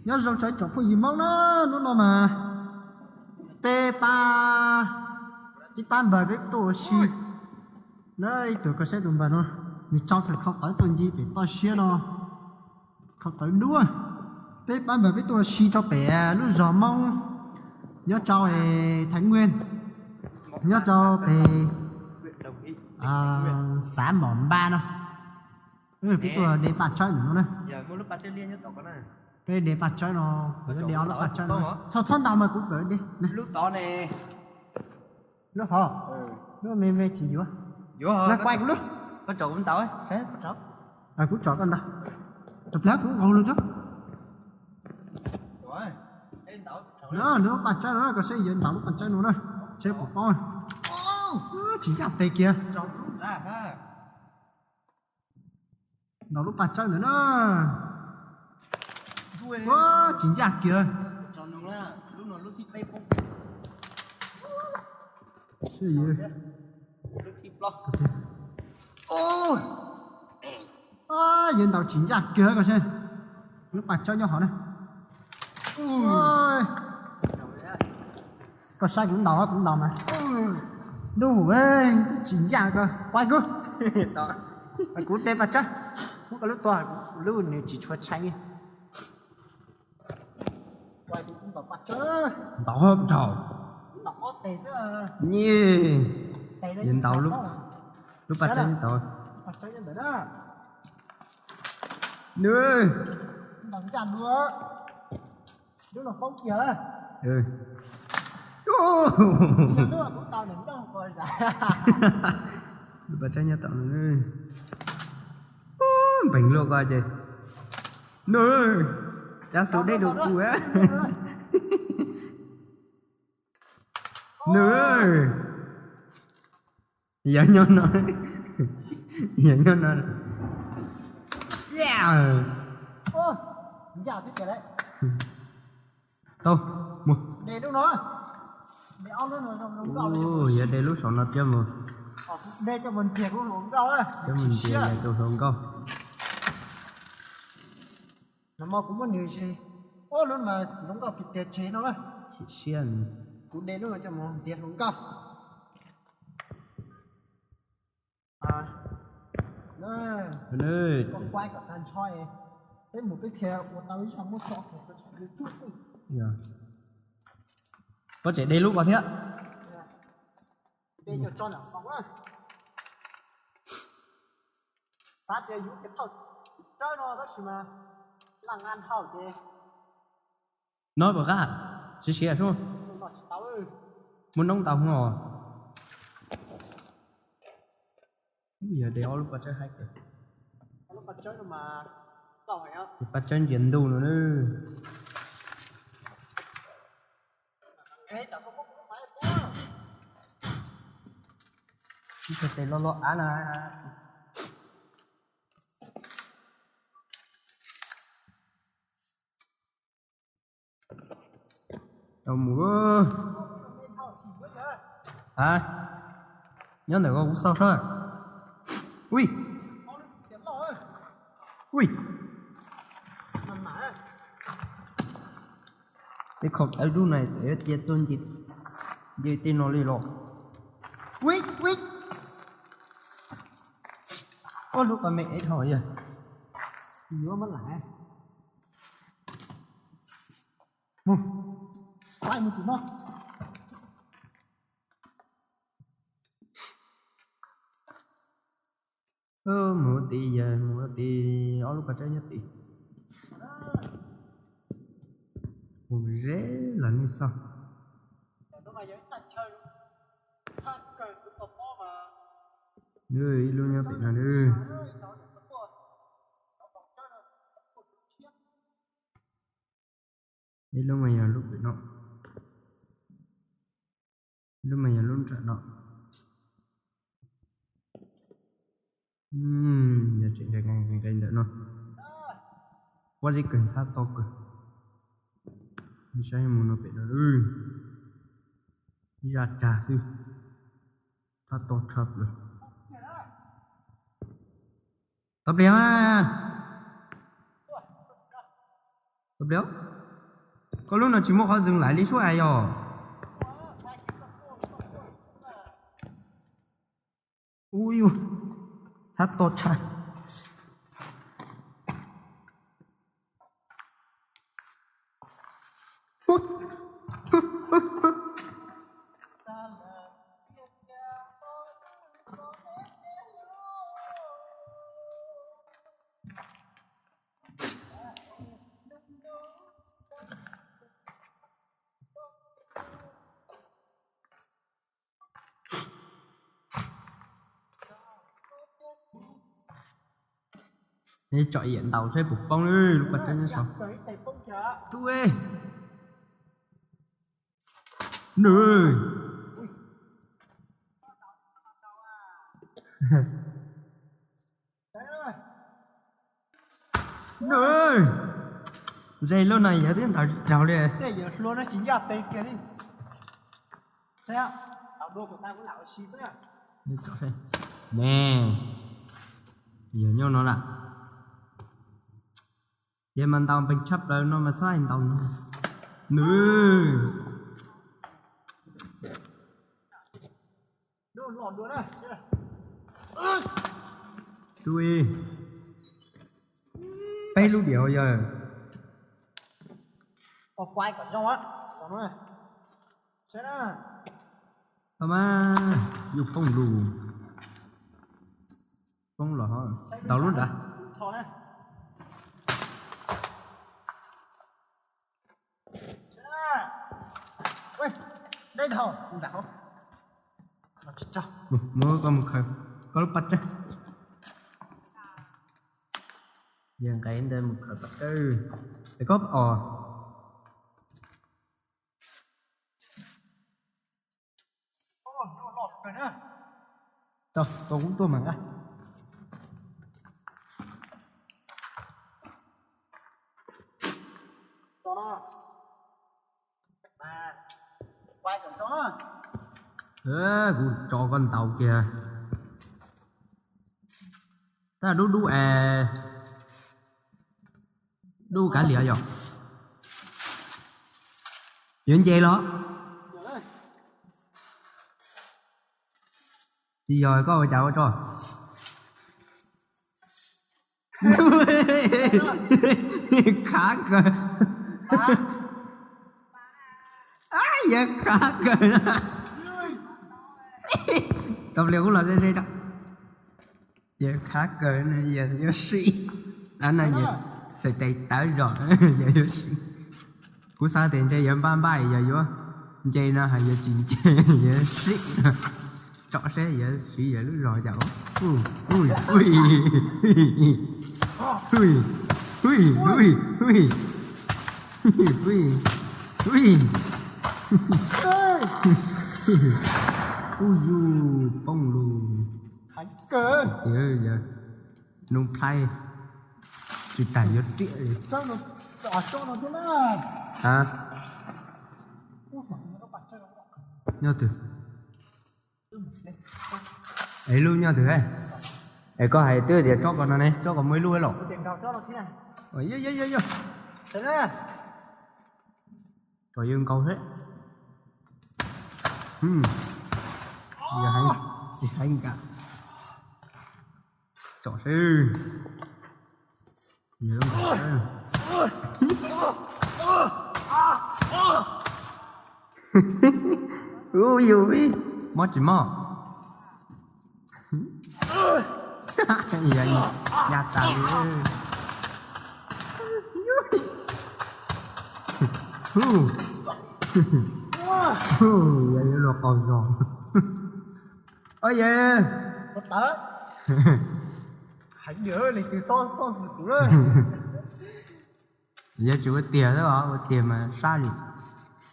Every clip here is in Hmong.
Nyob zoo tsoom phooj ywg Hmoob na, hnub no mas peb pab, ib pab npawg peb tuaj ua si na, ib tug koj saib tus npawg no, nws tso txhais khau tawv tuaj ncig pem toj siab no, khau tawv duab. Peb pab npawg peb tuaj ua si rau pem lub zos Hmoob nyob rau Thái Nguyên, nyob rau pem xã Mỏ Ba no. Peb tuaj de paj tsawb ntawm no na. Peb de paj tsawb no, kuv yuav de ob lub paj tsawb no. Txhob, txhob ntaus mas kuv txawm de. Lub hov, lub me me tsis yuav. Kuv lub, kuv tsom koj ntaus, rau plag kuv nqaus lug tso. Nws lub paj tsawb no, koj saib, yuav ntaus lub paj tsawb no na, seb puas paub. Tsis ncaj tes kiag. Ntaus lub paj tsawb ntawm na. Tsis ncaj kiag. Yuav ntaus tsis ncaj kiag koj saib. Lub paj tsawb nyob hov na. Koj saib kuv ntaus, kuv ntaus mas. Ntuj, tsis ncaj koj, pab kuv. Kuv de paj tsawb, muab koj lub tuag, lub nws tsis tshua tshai. Ntaus nraum, nyiaj, yuav ntaus lub paj tsawb ntawd. Nws, lub paj tsawb nyob tom no, npeeg luaj ko ces. Nws, cav xus deb dua kuv. Nws, yog nyob no, yog nyob no. Tau, mus. Yog de lub saum no thiab mus. Thiab mus ntiag rau hluas nkauj. Lub mas zoo nkauj tiag tiag tsev no na. Chim siab. Kuv de lub no coj mus ntxias hluas nkauj. Koj kuaj kom tag nrho, peb mus peb thiaj ua tau ib zaj muab tso rau YouTube xwb. Koj tseem de lub ko thiab. De cov tso nram xoom na. Xav tias yus tes thauj tsawb no tab sis mas laj nqa dhau ces no puas qab, siav siav sub. Muaj noob ntau hos. Yog de ob lub paj tsawb haib tiag. Paj tsawb ntsia ntuj no na. Ib txhia tes loj loj av na. Tau mus. A, nyob ntawm ko kuv xauj sab. Ui, ui, tej khau tawv dub na txawm cia tuaj nce tej no li los. Ui, ui, ob lub pas me ev dhau yog. Yuav mas lam mus, mus tim no. Mus ua tim, yog mus ua tim ob lub pas tsawb nyob tim. Mus ze los nej xauj. Ib lub nyob pem no. Ib lub mas yog lub pem no. Lub mas yog lub nram no. Yog tseem nqe nqe ntawm no. Pob zeb kawg, ntxhab to kawg. Saib mus no pem no, ib zaj tsag xwb. Ntxhab to tshaj plaws. Tau pliag, tau pliag. Koj lub no tsis muaj qhov dừng lại li sub as yog. Ui, txhab to tshaj. Tsom yam ntaus saib puas poob lub pas tseeb nyob saud. Tub, nws. Ze lub no yog twb ntaus raug li. Ne, yog nyob no lawm. Ces mas ntaus npeeg tshaj plaws no mas txhob hais ntaus no. Nws. Tub, peb lub diam yog. Tau mas, yuj poob lug. Poob los ntaus lub nrad. Muab koj mus khaws koj lub pas tseeb. Yog nqe ntawd mus khaws pas tseeb. Es koj os. Tau, tau kuv tuaj mas nqa. Kuv tso koj ntaus kiag. Tab dub dub es, dub kav liam yom. Yuav nce los? Tsis yog koj ua cas ua tso. Khav kawg. Yog khav kawg. Tau pliag kuv los ze ze rau. Yog khav kawg, yog yuav sim. Dab no yog txhais tes tawv zog, yog yuav sim. Kuv xav tias ntshe yuav npaj npaj yog yuav nce no, hais yog tsis nce yuav sim. Tsom seb yuav siv yog lub zog cas. Uj yus poob lug. Noo plhaib, tsis tas yuav riam li. Nyob twg? Es lub nyob twg? Es koj hais twb tias tsob ko no ne, tsob ko muaj ib lub lawm. Yog, yog, yog. Tsom yuav nkaus thiab. Tsis heev nkaus. Tsom seb. Ub, yus mob tsis mob? Nyaj tas li. Yog yuav luag qaug zog. Oye, heev tiag, leej twg xoj xwm kuv lawm. Yog tsis ua tiag, ua tiag mas sab li.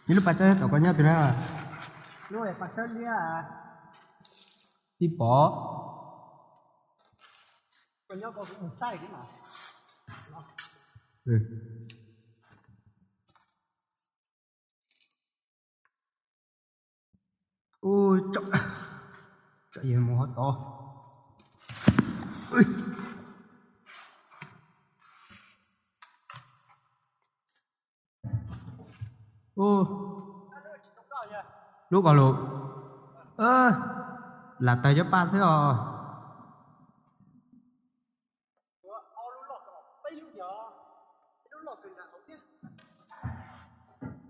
Neb lub pas tsawb tom ko nyob twg na? Tib pov. Ub, tsom yog mus hov tod. Ub, lub ko lus, lam tawg cov paj xwb os.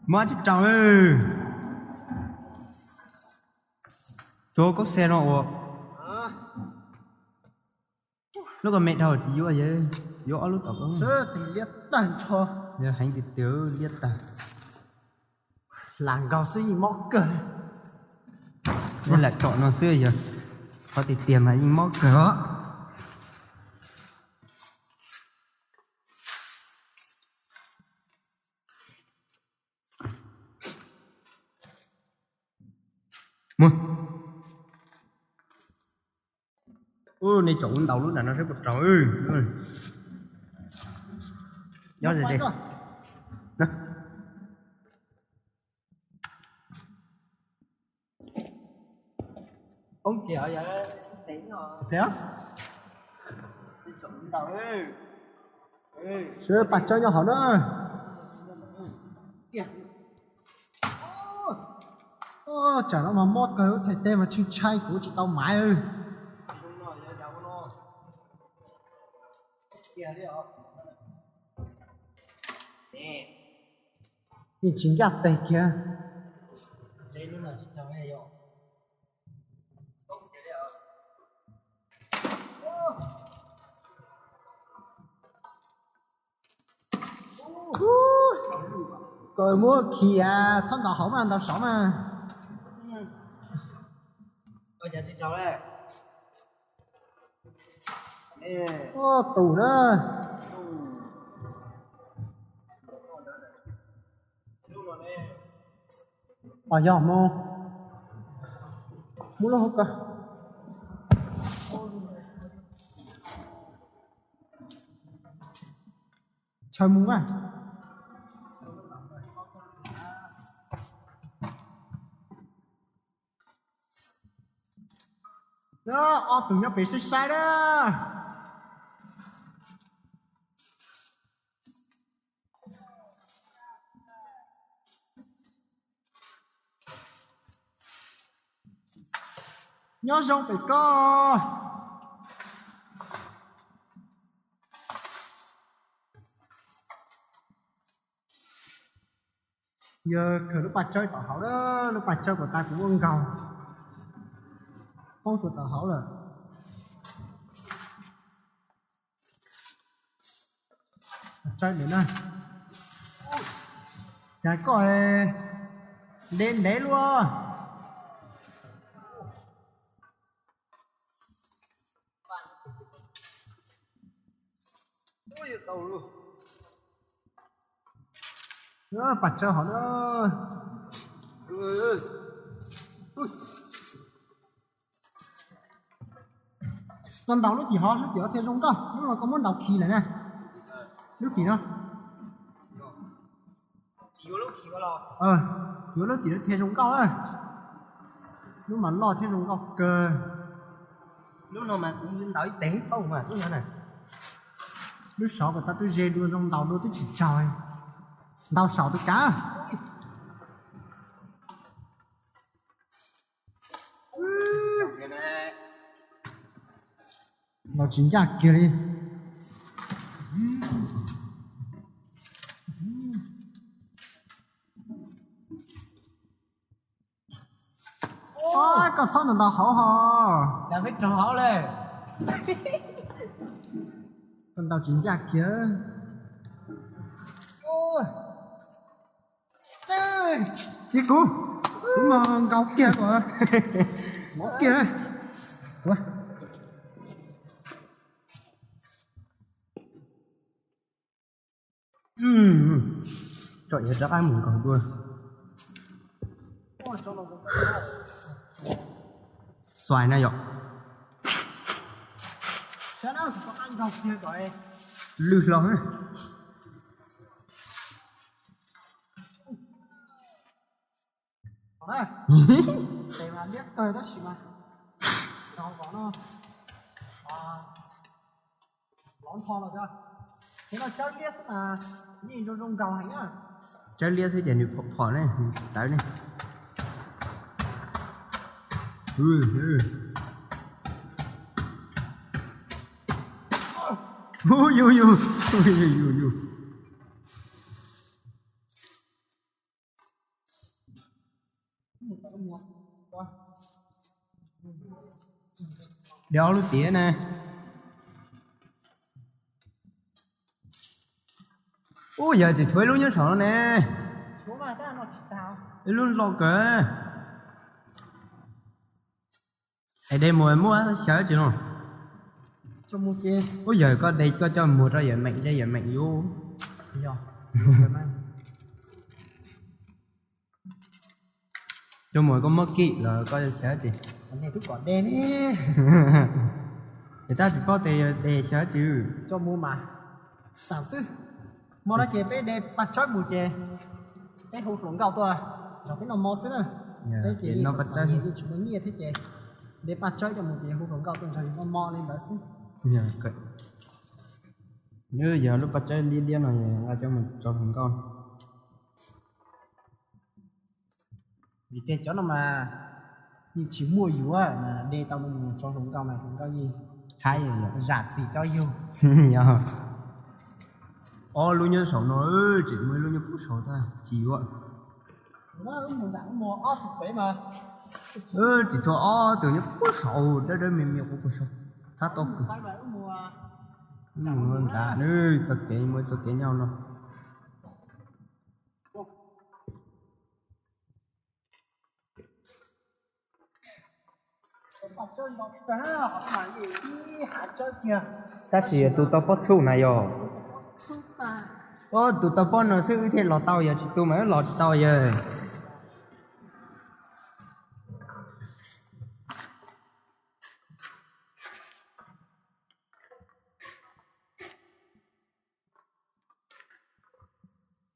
Muab tsis rau. Tsuav koob xe no ua. Lub ko me dhau tsis yuav, yuav ob lub tom ko. Yog heev tiag tiag liab tag. Lam nkaug xwb yeej mob kawg. Lam tsom no xwb yog qhov tiag tiag mas yeej mob kawg os. Mus. Nej tsom ua ntau lub nram no seb puas raug. Nyob ze ze. Poob kiag. Sawv daws pab tsawb nyob hauv na. Tsam no mas mob kawg, lub txhais tes mas tshee tshai kuv tsis tau maiv. Yeej tsis ncaj teg kiag. Koj muab khi, txhob ntaus hauv mas, ntaus saud mas. Tus na. Os, yog mus, muab lub hauv ko. Chaw mus mas. Ob tug nyob pem saib saib na. Nyob zoo pem koj. Yog khaws lub paj tsawb tom hauv na, lub paj tsawb puas tas kuv ua nkaus. Poob rau tom hauv lawm. Tsawb lawm na. Cas koj ntev ntev luaj. Paj tsawb hov na. Koj ntaus lub tim hov, lub tim hov thiaj zoo nkauj. Lub no koj muab ntaus khi lawm na. Lub tim no. Yuav lub tim no thiaj zoo nkauj na. Lub mas loj thiab zoo nkauj kawg. Lub no mas kuv ntaus ib teg paub mas lub no na. Lub saud kom tau tub ze dua zoo ntaus dua twb tsis tsaug. Ntaus saum tus kav. Los tsis ncaj kiag li. Koj txhob ntaus ntaus hauv ho. Cas peb raug hauv le. Koj ntaus tsis ncaj kiag. Tsis kuv, kuv mas nkaus kiag kom, mov kiag. Tso iav rov qab mus nkaus dua. Xuais na yom. Lwj hlo. Tes mas liab kawg tab sis mas nkaus kom no lov nrho los thiab. Ces no tsawb liab xwb mas yeej zoo zoo nkaus heev na. Tsawb liab xwb ces nws phom phom ne, tawv ne. Yus yus yus yus yus. De ob lub tiav ne. Ub, yawg, tseem tshuav ib lub nyob saum no ne. Ib lub loj kawg. Es de mus muaj xyaw tsis no? Ub, yawg, koj de koj coj muag rau yawm Meem, de yawm Meem yuav. Coj muag koj muab kim los koj xyaw tsis? Es tab tsis paub tes yog de xyaw tsis. Coj muag mas xav xwb. Hmo no ces peb de paj tsawb mus ces peb hu hluas nkauj tuaj nrog peb noj mov xwb na. Peb ces no paj tsawb yeej tsis muaj nyiaj thiab ces de paj tsawb coj mus ces hu hluas nkauj tuaj nrog yus noj mov li ntawd xwb. Yog lub paj tsawb liab liab no nqa coj mus tso hluas nkauj. Vim tias cov no mas yeej tsis muaj yuav, de tau no mus tso hluas nkauj mas hluas nkauj yeej zam txim rau yus. Ob lub nyob saum no, tseem muaj ib lub nyob puag saud tag tsis yuav. Tsis tshua ob tug nyob puag saud, dawb dawb me me quv puag saud, txhab tau kawg. Mus nrad, txoj kev, muaj txoj kev nyob no. Tab sis yog tus tau pob txhub na yog. Tus tau pob no xwb wb thiaj los tau, yog tsis tus mas wb los tsis tau yawg.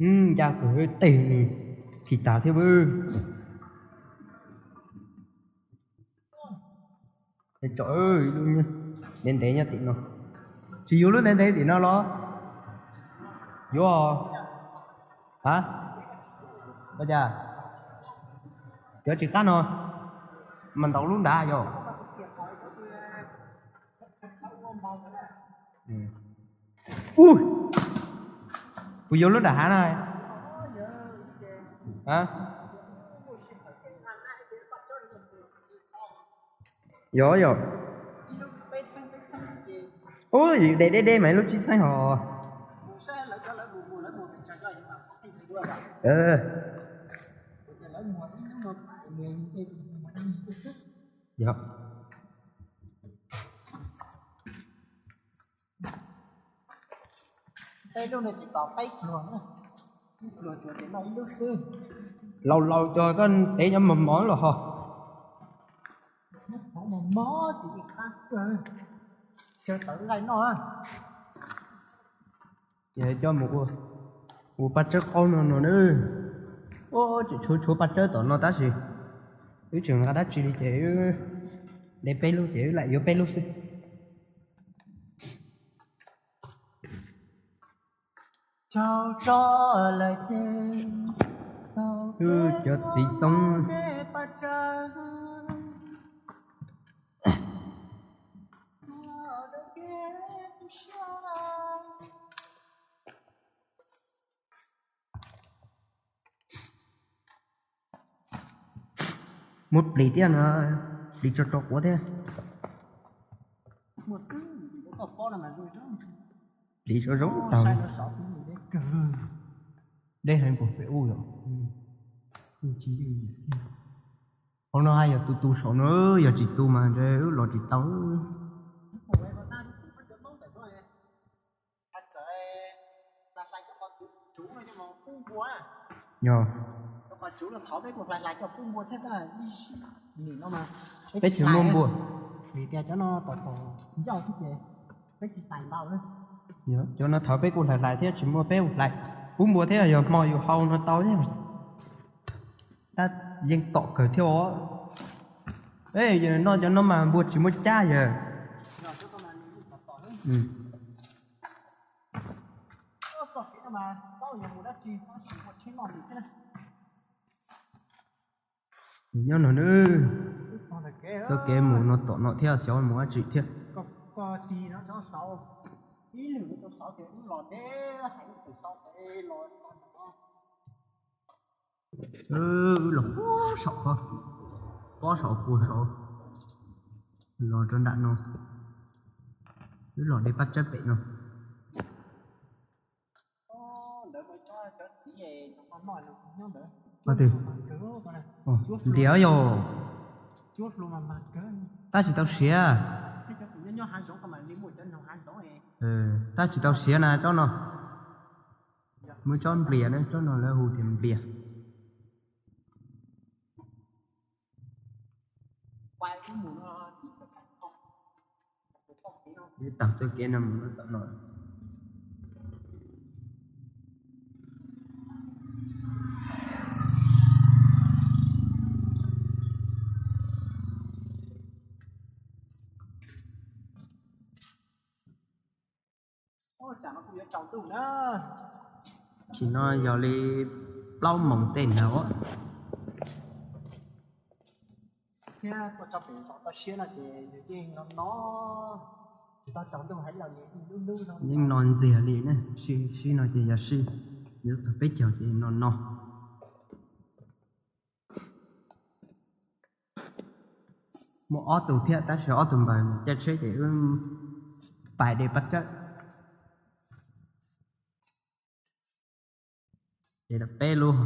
Ncaj kawg, tej nws phim tag thiab. Tsom, ntev ntev nyob tim no. Tsis yuav lub ntev ntev tim no los? Yuav. Ha? Ua cas? Cov tsis qab no mas ntaus lub nrad yog. Ub, kuv yuav lub nram hav na. Yog yog. Ub, de deb deb mas lub tsib txheeb hos. Yog. Laus laus cov koj tev nyob mos mos los ho. Coj mus ua paj tsawb qaub no no na. Tseem tshuav tshuav paj tsawb tom no tab sis wb tseem nqa dab tsi li ces de peb lub ces wb lam yuav peb lub xwb. Cov txiv txoob. Muab plis thiab no, plis tso rau quav thiab. Plis zoo zoo tag. Deb heev puag pem ub yom. Hauv no haj yog tus tus saum no, yog tsis tus mas ntshe wb los tsis tau. Yog. Peb tsis muaj npua. Cov no thaum peb kuj hlais hlais thiab tsis muaj peb hlais. Pub npua thiab yog hmo yus hau no tau thiab. Tab yeej tom kawg thiab os. Noj cov no mas npua tsis muaj cab yawg. Nyob no na, txoj kev mus no tom no thiab xyov mus dab tsi thiab. Wb los puag saum ko, pob saum puag saud los rau nram no, wb los de paj tsawb pem no. Ntiav yog, tab tsis tau siav. Tab tsis tau siav na tsob no. Muaj tsob nplias na, tsob no lawv hu tias nplias. Taug txoj kev no mus tom no. Tam sim no yog li plaub moos tej ntawd. Yeej no ntxiag li ne, sib no ces yog sib, yuav txog peb caug ces no no. Muaj ob tug thiab tab sis ob tug npawg caij tsheb ces wb pais de paj tsawb. De tau peb lub,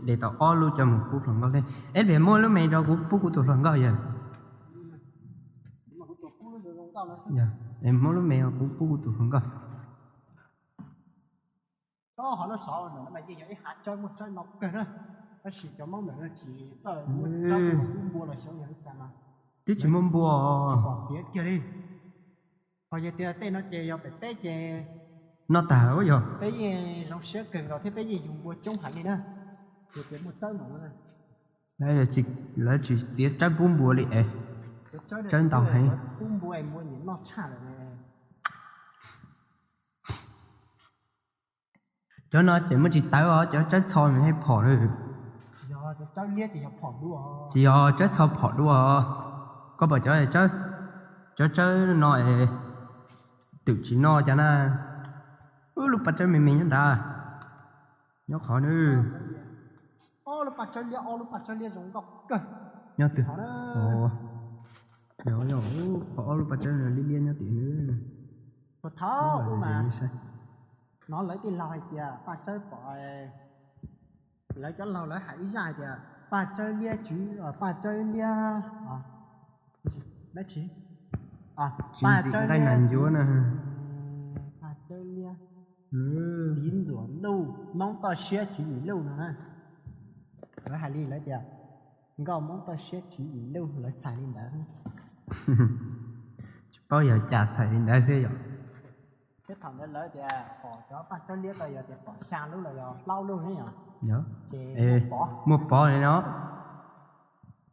de tau ob lub coj mus pub hluas nkauj thiab. Eb, pem muaj lub me rau kuv pub kuv tus hluas nkauj yawg. Muaj lub me kuv pub kuv tus hluas nkauj. Tsob hov no saud no mas yeej yog ib hav tsawb muaj tsawb ntau kawg na, tab sis cov Hmoob ntawm no tsis txawj muab tsawb pub npua los xyov yog li cas mas twb tsis muaj npua, tsis pom txiav kiag li. Ho yog tias tej no ces yog pem peb ces noj tag yog peb yeej zoo siab kawg nkaus thiab peb yeej yug npua coob heev li na. Ces tias muaj tsawb no, lawv tsis txiav tsawb pub npua li es tsawb ntau heev. Pub npua npua nyiam noj tshaj lawm. Cov no ces muaj tsis tawv os, cov tsawb txho nws thiaj phom na. Tsis yog tsawb txho phom dua. Koj pom cov, cov tsawb no es twm tsis noj cas na. Ub, lub paj tsawb me me nyob nrad, nyob qhov na. Ob lub paj tsawb liab, ob lub paj tsawb liab zoo nkauj kawg. Nyob twg? Qhov ob lub paj tsawb liab liab nyob tim na. Puag thaum ub mas hnov lawv tej laug hais tias paj tsawb pom, lawv cov laug lawv hais ib zaj hais tias paj tsawb liab tswv, paj tsawb liab, dab tsi, paj tsawb liab, paj tsawb liab, txiv ntxuam ntuj, Hmoob toj siab tswv yim luj no na. Lawv hais li lawv tias nkauj Hmoob toj siab tswv yim luj, lawv txhais li ntawd. Tsis paub yog cas txhais li ntawd thiab yom. Thiab thaum ntawd lawv tias pom cov paj tsawb liab ko yog tias pom xya lub los yog plaub lub ne yom. Ces muaj pov li no.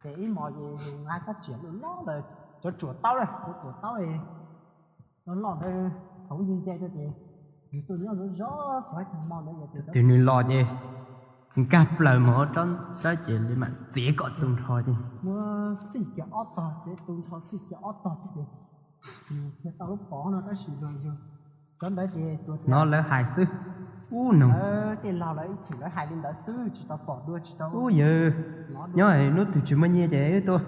Ces ib hmos ces yus nqa kab tsiam loj loj lawm, cov tsuam taub, cov tsuam taub loj loj ntawd thaum ub nce rau ces yus tuaj nyob zov zov txog ib tag hmo ntawd ces twb nws los ces nkag plaws mus tsob tsawb ces li mam txiav kom tu nrho ces muab txij kiag ob tog, txiav tu nrho txij kiag ob tog xwb ces thiaj tau lub pov no tab sis luag yug cov ntawd ces hnov lawv hais xwb. Ub, noog, tej laug lawv ib txhis lawv hais li ntawd xwb, tsis tau pom dua tsis tau. Ub, yawg, nyob hnub twg tsis muaj nyiaj ces wb tuaj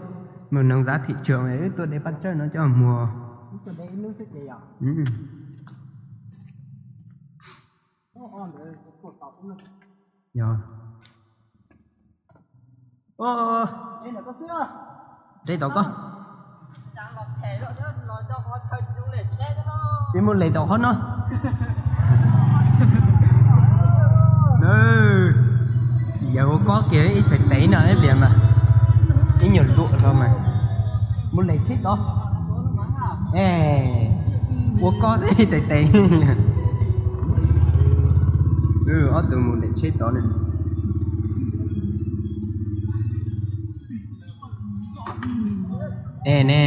mus noog zav thim tseem, wb tuaj de paj tsawb no coj muag. Yog. Ntsib tom koj, peb mus lem tom qhov no. Yawg ua kob kiag ib txhais tes no ib pliag mas, ib nyuag luam rau mas, mus lem tsheb tod. Ua kob ib txhais tes. Ob tug mus lem tsheb tod na. Es ne,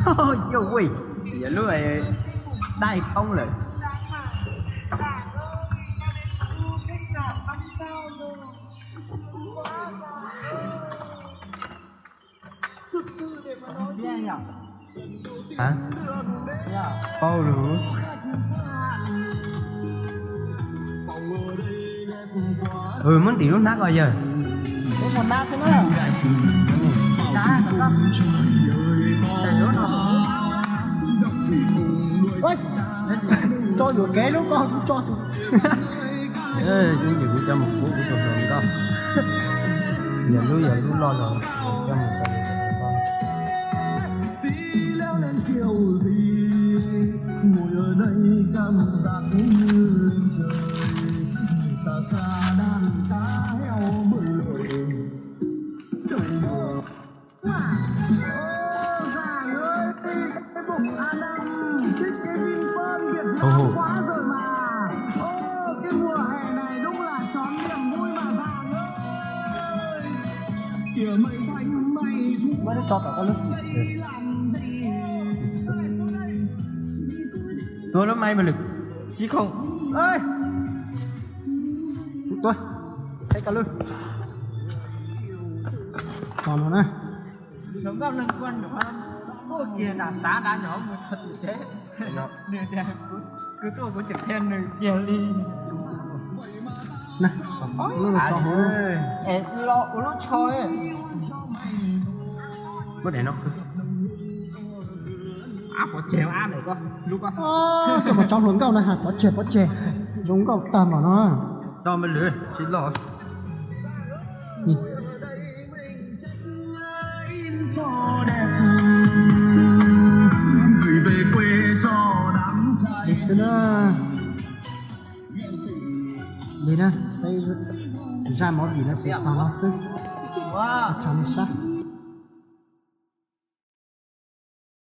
Ôi, yog lub dai poob lawm. Hả? Pau lus. Ừ, muab ntim lub hnab ko yawg. Tso yuam kev lub ko kuv tso. Tus ntawm kuv coj mus pub kuv tus hluas nkauj. Yog lub, yog lub loj los coj mus rau tus hluas nkauj. Ồ. Tua lub máy mà lửng. Chứ không. Ê. Tua. Thấy con lươn. Còn nữa nè. Hluas nkauj leej kuaj nrov tuaj kiag nram xav nrad nrov mus txog tim tsev. Nws tias, kuv tuaj kuv tseem qhia nws kiag li. Lub no tso hauv. Es lo ua lub tsho. Muab daim no. Ab, pov tseg, ab, daim ko, lub ko. Coj mus tso hluas nkauj na, pov tseg, pov tseg. Zoo nkauj tag npaum no. Tau me lwm tsis loj. Li xwb na. Li na, peb zaj movie no ces tag no xwb. Tso nej saib.